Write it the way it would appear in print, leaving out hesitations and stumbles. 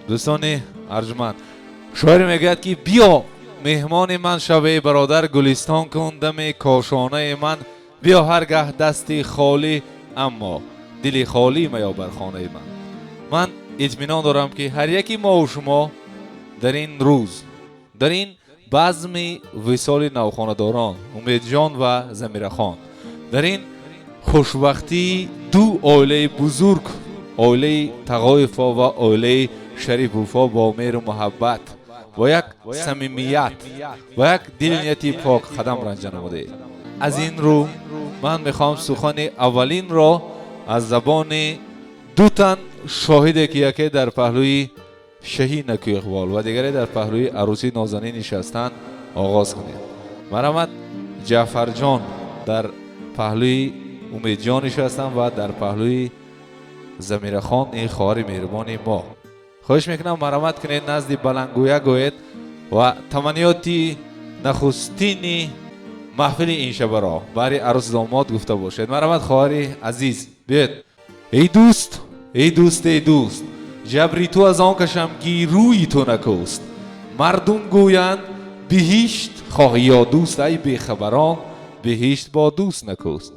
Дӯстони арҷманд, шоир мегӯяд, ки биё, меҳмони ман шав, эй бародар, гулистон кун дами кошонаи ман. Биё ҳаргаҳ дасти холӣ, аммо дили холӣ меё бар хонаи ман. Ман итминон дорам, ки ҳар яки мову шумо дар ин рӯз, дар ин базми висоли навхонадорон Умедҷон ва Замирахон, дар ин хушбахтии ду оилаи бузург, оилаи Тағоевҳо ва оилаи Шариповҳо, бо меҳру муҳаббат, бо як самимият, бо як дилнияти пок қадам ранҷа намудаед. Аз ин рӯ ман мехоҳам сухани аввалинро аз забони ду тан шоҳиде, ки яке дар паҳлӯи шаҳи накӯиқбол ва дигаре дар паҳлӯи арӯсии нозанин нишастанд, оғоз кунем. Марҳамат, Ҷаъфарҷон дар паҳлӯи Умедҷон нишастанд ва дар паҳлӯи Замирахон, ин хоҳари меҳрубони мо. Хоҳиш мекунам, марҳамат кунед, назди баландгӯя гӯед ва таманниёти нахустини маҳфили ин шабаро баҳри арӯс домод гуфта бошед. Марҳамат, хоҳари азиз, биёед. Эй дӯст, эй дӯст, эй дӯст, ҷабри ту аз он кашам, ки рӯи ту накӯст. Мардум гӯянд: биҳишт хоҳӣ ё дӯст? Ай бехабарон, биҳишт бо дӯст накӯст.